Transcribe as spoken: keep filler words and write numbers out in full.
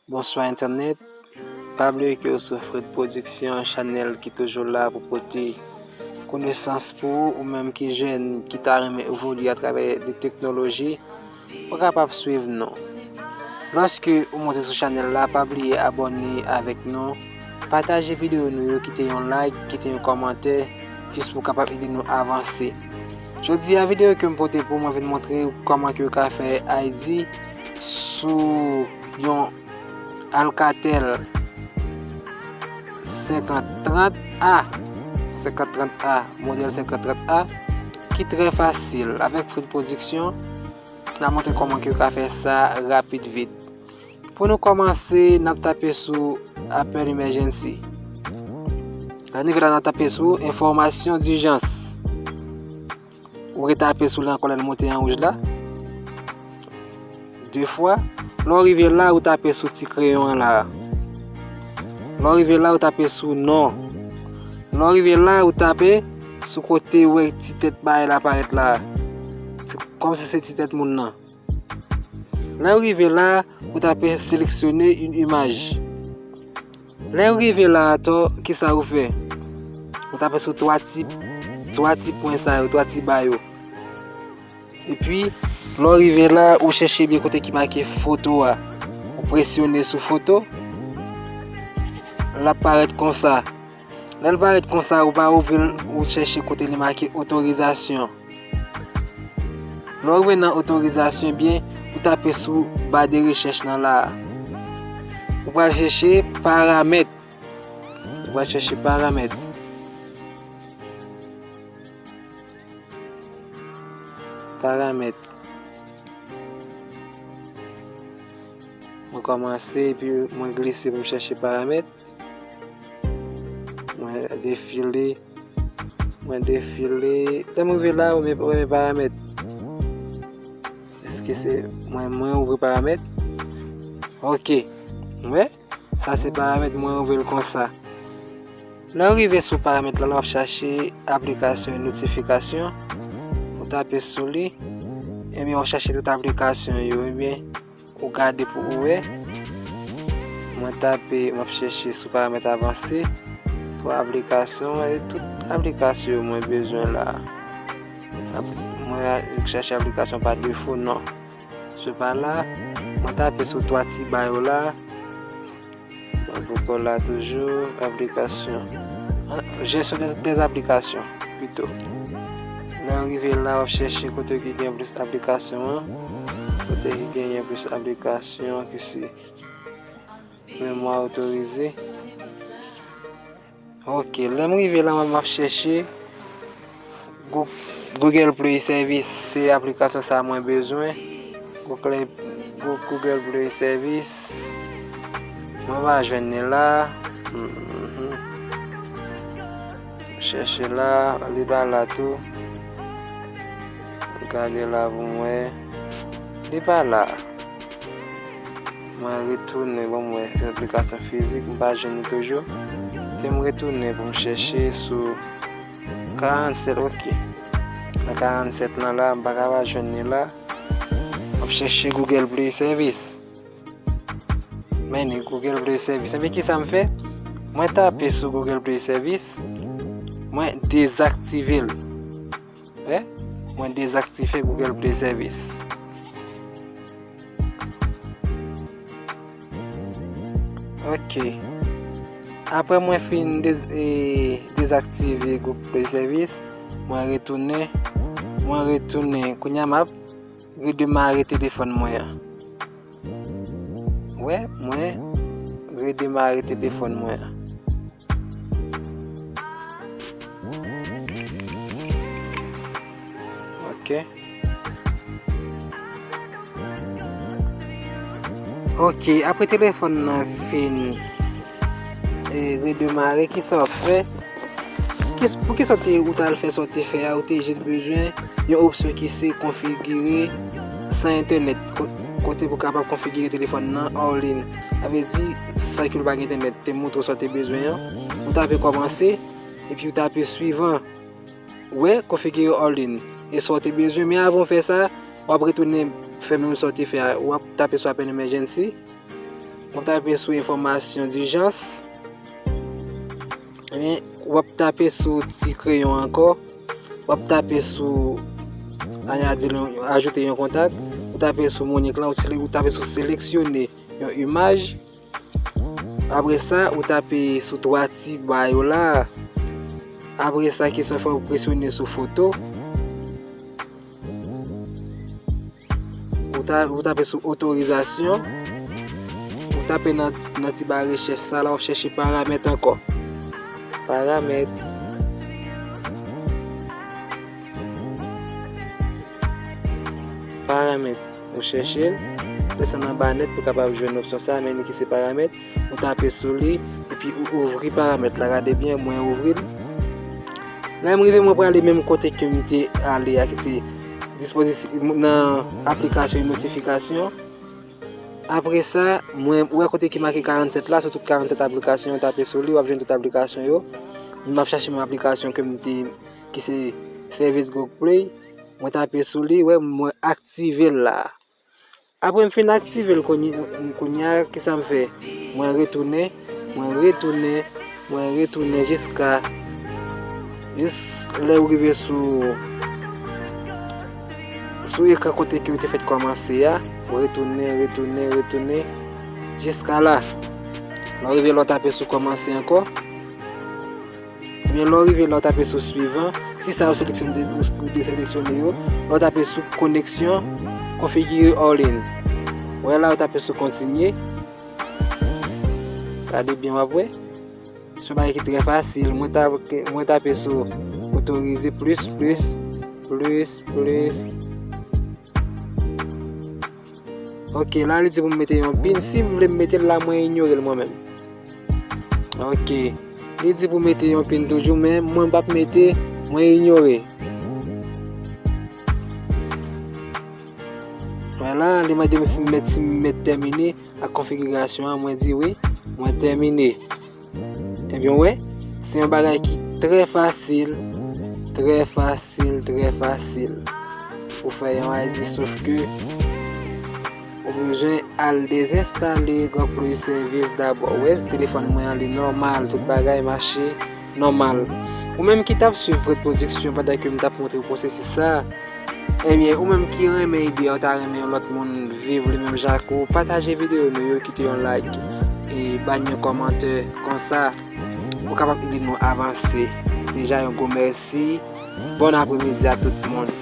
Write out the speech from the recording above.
Bonswa entènèt. Pa bliye ke w sou Fred Production, chanèl ki toujou la pou pote konesans pou ou, ou menm ki jèn, ki ta renmen evolye atravè de teknoloji, ou kapab swiv nou. Lòske ou monte sou chanèl la, pa bliye abòne avèk nou, pataje videyo nou yo, kite yon like, kite yon kòmantè, jis pou kapab ede nou avanse. Jodi a, videyo ke m pote pou mwen vin montre w kòman ke w ka fè I D sou yon Alcatel senkant trant A, senkant trant A, modèl senkant trant A, ki trè fasil. Avèk Fred Production, n a montre kòman ke w ka fè sa rapid vit. Pou nou kòmanse, n ap tape sou Apple Emergency. Lè n rive la, n ap tape sou enfòmasyon dijans. Ou retape sou li ankò lè l monte an wouj la. De fwa. Lè w rive la, ou tape sou ti kreyon an la. Lè w rive la, ou tape sou non. Lè w rive la, ou tape sou kote ou wè ti tèt bagay la parèt la. Ti, kòmsi se ti tèt moun nan. Lè w rive la, ou tape seleksyone yon imaj. Lè w rive la atò, kisa ou fè? Ou tape sou twa ti, twa ti pwen sa yo, twa ti ba yo. Epi, lè w rive la, ou chèche byen kote ki make foto a. Ou presyone sou foto. L ap parèt konsa. Lè l parèt konsa, ou pa ouvri l, ou chèche kote li make otorizasyon. Lè w rive nan otorizasyon byen, ou tape sou ba de rechèch nan la a. Ou pral chèche paramèt. Ou pral chèche paramèt. Paramèt. Mwen kòmanse epi mwen glise pou m chèche paramèt. Mwen defile. Mwen defile. Lè m rive la, ou mwen, ou mwen paramèt. Èske se mwen, mwen ouvri paramèt? Ok. Ou wè? Sa se paramèt mwen ouvri l konsa. Lè w rive sou paramèt la, w ap chache aplikasyon e notifikasyon. Ou tape sou li. Ebyen, w ap chache tout aplikasyon yo. Ebyen, ou gade pou ou wè. Mwen tape, m ap chèche sou paramèt avanse pou aplikasyon e tout aplikasyon yo mwen bezwen la. Ap-, mwen chèche aplikasyon pa defo, non. Se pa la, mwen tape sou twa ti ba yo la. Mwen poko la toujou, aplikasyon. Jesyon dè, dè aplikasyon, pito. Lè w rive la, w ap chèche kote ki gen plis aplikasyon an. Kote ki genyen plis aplikasyon ki se memwa otorize. Ok, lè m rive la, mwen m ap chèche Gou-, Google Play Service, se aplikasyon sa mwen bezwen. Google, Gou-, Google Play Service. Mwen pa jwenn li la. Mhm. Chèche la, li pa la tou. Gade la pou mwen. Li pa la. Mwen retounen, bon, mwen aplikasyon fizik, m pa jwenn li toujou. Te m retounen pou m chèche sou karannsèt, ok. Nan karannsèt lan la, m pa ka pa jwenn li la. M ap chèche Google Play Service. Men ni Google Play Service. Ebyen, kisa m fè? Mwen tape sou Google Play Service. Mwen dezaktive l. Wè, mwen dezaktive Google Play Service. Ok. Apre mwen fin dez-, e, dezaktive Google Play Service, mwen retounen, mwen retounen. Kounye a m ap redemare telefòn mwen an. Wè, mwen redemare telefòn mwen an. Ok. Ok, apre telefòn nan fin, e, redemare, kisa w ap fè? Kis-, pou kisa w te, ou t al fè sa w te fè a, ou te jis bezwen yon opsyon ki se konfigire san entènèt, ko-, kote pou kapab konfigire telefòn nan all in. Sa vle di, san ke l pa gen entènèt, te montre w sa w te bezwen an. Ou t ap kòmanse, epi ou t ap swivan. Wè, konfigire all in. E sa w te bezwen, men avan w fè sa, w ap retounen fè menm sa w te fè a. W ap tape sou Apple Emergency. W ap tape sou enfòmasyon dijans. Ebyen, w ap tape sou ti kreyon ankò. W ap tape sou, ajoute yon kontak. Ou tape sou Monique lan, ou sele-, ou tape sou seleksyone yon imaj. Apre sa, ou tape sou twa ti ba yo la. Apre sa, kesyon fè w presyone sou foto. Ou ta-, ou tape sou otorizasyon. Ou tape nan, nan ti ba rechèch sa la, w ap chèche paramèt ankò. Paramèt. Paramèt. Ou chèche l. Desann anba nèt pou w kapab jwenn opsyon sa a, men li ki se paramèt. Ou tape sou li, epi ou ouvri paramèt la. Gade byen, mwen ouvri l. Lè m rive, mwen prale menm kote ke m te ale a, ki se dispozisyon nan aplikasyon e notifikasyon. Apre sa, mwen, ou wè kote ki make karannsèt la, sou tout karannsèt aplikasyon, ou tape sou li, w ap jwenn tout aplikasyon yo. M ap chache menm aplikasyon ke m te, ki se sèvis Google Play. Mwen tape sou li, wè, mwen aktive l la. Apre m fin aktive l kounye, kounye a, kisa m fè? Mwen retounen, mwen retounen, mwen retounen jiska, jis lè w rive sou, sou ekran kote ke w te fèk kòmanse a. Retounen, retounen, retounen, jiska la. Lè w rive la, w tape sou kòmanse ankò. Ebyen, lè w rive la, w tape sou swivan. Si sa yo seleksyone, ou, ou deseleksyone yo, lè w tape sou koneksyon, konfigire all-in. Wè la, w tape sou kontinye. Gade byen, w ap wè. Se yon bagay ki trè fasil. Mwen tape, mwen tape sou otorize plis, plis, plis, plis. Ok, la li di pou m mete yon pin. Si m vle m mete l la, mwen inyore l mwen menm. Ok. Li di pou mete yon pin toujou, men mwen p ap mete, mwen inyore. Vwala, li mande m si m mèt, si m mèt tèmine ak konfigirasyon an, mwen di wi, mwen tèmine. Ebyen, w wè, se yon bagay ki trè fasil, trè fasil, trè fasil pou fè yon I D, sof ke ou bezwen al dezenstale Google Play Service dabò. W wè, telefòn mwen an, li nòmal, tout bagay mache nòmal. Ou menm ki t ap swiv repwodiksyon pandan ke m t ap montre w pwosesis sa, ebyen, ou menm ki renmen ide a, ou ta renmen yon lòt moun viv li menm jan ak ou, pataje videyo nou yo, kite yon like, e ba n yon kòmantè, konsa, ou kapab ede nou avanse. Deja, yon gwo mèsi. Bon apremidi a tout moun.